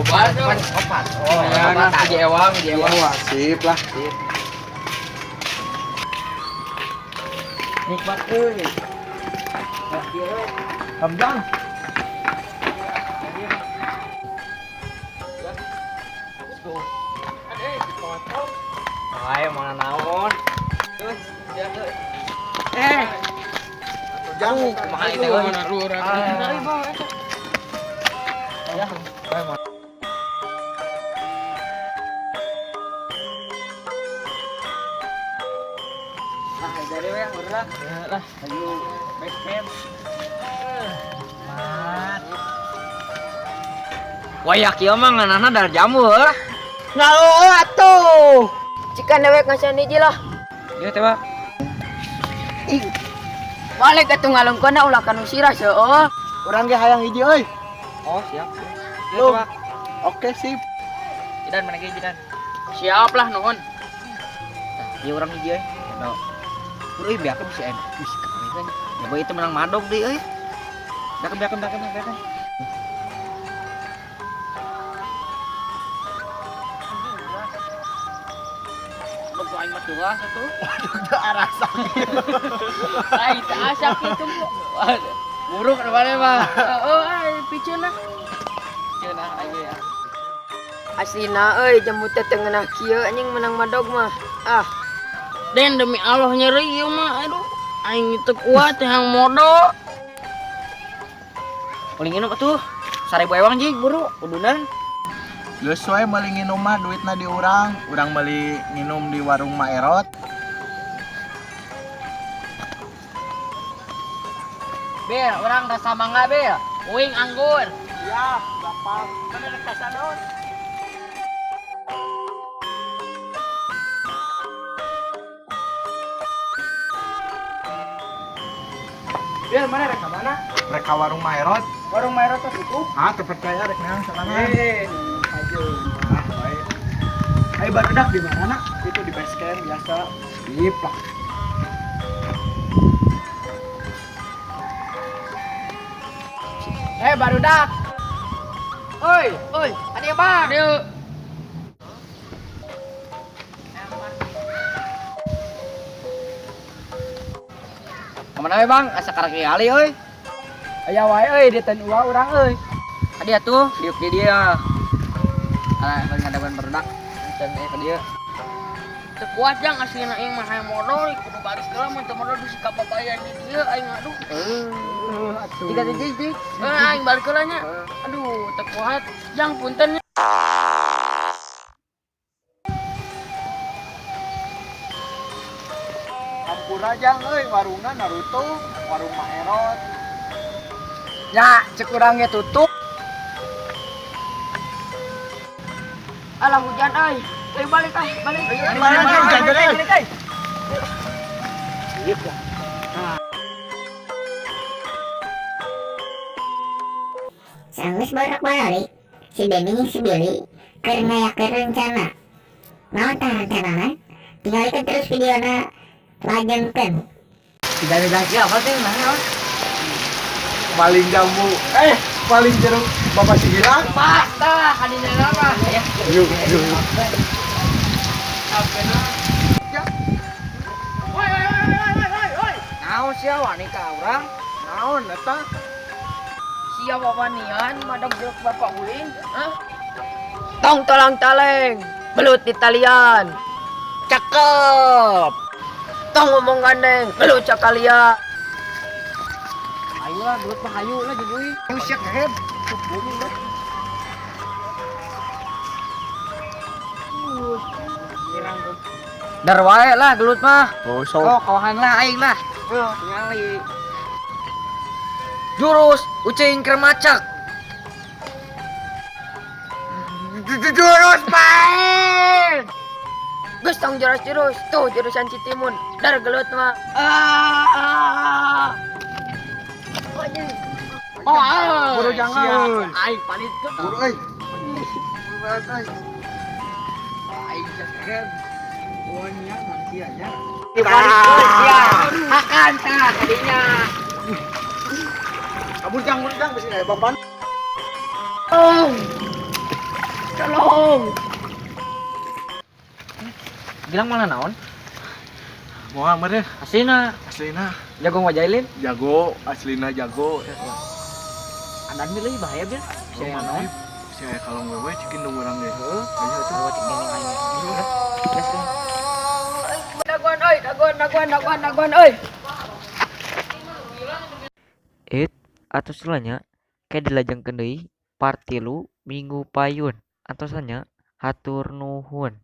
Opat. Opat. Oh, ya, hiji ewang, hiji ewang. Sip lah. Nikmat euy. Hamzang. Let's go. Ayo mana naon? Eh, Jang. kumaha ieu teh euy? Ya. Ah, jadi we urang. Lah, ayo base camp. Mat. Wah, kieu mah ngeunahna dar jamu heuh. Ngalo atuh. Cikan dewek ngasihan hiji lah. Ieu teh, Pak. Balik atuh ngalungkeunna ulah kanu sirah seueuh. Urang ge hayang hiji euy. Oh, siap. Ieu Lu. teh, Pak. Oke, sip. Jidan mana ge jidan? Siap lah nuhun. Nah, ieu urang hiji euy. No. Euy, beakeun si en. Wih, keren kan. Ya boy itu menang madog deui euy. Beakeun beakeun beakeun beakeun. Aduh, aing mah tuah satu. Udah arasa. Ai teu asa kitu bu. Buruk mana mah. Heeh, ai piceun lah. Cenah aing ya. Aslina euy jamu teh teu ngeunah kieu anjing menang madog mah. Ah. Den demi Allah nyeri ieu mah aduh. Aing teu kuat yang modo. Paling nginum atuh. 1000 ewang jig buru udunan. Geus we meuli nginum mah duitna di urang, urang meuli nginum di warung Ma Erot. Bel, urang rasa mangga bel. Uing anggur. Siap, gampang. Mana rek naon? Biar mana rek mana? Rek ka warung Ma Erot. Warung Ma Erot tutup. Ah, terpercaya rek neang sorangan. Eh, aja. Ah, baik. Ayo barudak di mana nak? Itu di base camp biasa. Sip lah. Eh barudak. Oi, Oi, ada yang bang? aduh. Kemana we bang? Asa karek ali euy. Aya wae euy di ten uang urang euy. Adi atuh, diuk di dia. Alah, bang ngadaban barudak. Can ke dia. Teu kuat jang aslina aing mah hayang modal kudu baris heula mun teu modal bisi kababayan di dieu aing aduh. Atuh. Tiga tiga tiga. Eh aing balik heula nya. Aduh, teu kuat. Jang punten. Hampura jang euy warungna Naruto, warung Ma Erot. Ya, cek urang ge tutup. Alah hujan euy. Ayo balik ah, balik. Mana jang jajan euy. Sanggeus borak balari, si Benny jeung si Billy keur ngayakeun rencana. Naon tah rencanana? Tinggalikeun terus videona lajengkeun. Tidak ada lagi apa sih nah? Maling jambu. Eh, maling jeruk Bapak si Gilang. Pak, tah kadinya mah. Ya. Yuk, yuk. Oi oi oi oi oi oi oi. Naon sia wani ka urang? Naon eta? Siap wawanian madog jeruk bapak uing. Hah? Tong tolang taleng, belut di talian. Cakep. Tong ngomong gandeng, belut cakalia. Ayo lah, gelut mah hayu lah jeung euy. Ayo sia kehed. Dar wae lah gelut mah. Oh, so. Oh, kawahan lah aing lah. Ningali. Jurus ucing kermacak. Jurus paen. Geus tong jurus-jurus, tuh jurusan Citimun. Dar gelut mah. Ah. Oh, ah. Buru jangan. Aing palit ke. Buru euy. Buru euy. Aing kehed. Wanian nanti aja. Sia. Hakan tah kadinya. Kabur jang, buru jang bisi aya bapan. Tolong. Gilang mana naon? Moal meureun. Aslina. Aslina. Jago ngajailin. Jago, aslina jago. Adan bil euy, bahaya bil. Si aya naon? Si aya kalong wewe cekin dong urang ge. Heeh. Ayo atuh. Coba cek gini aing. Gas kan. Dagoan euy, dagoan, dagoan, dagoan, dagoan euy. It atos nya kayak dilajengkeun deui part 3 minggu payun. Antosan nya, hatur nuhun.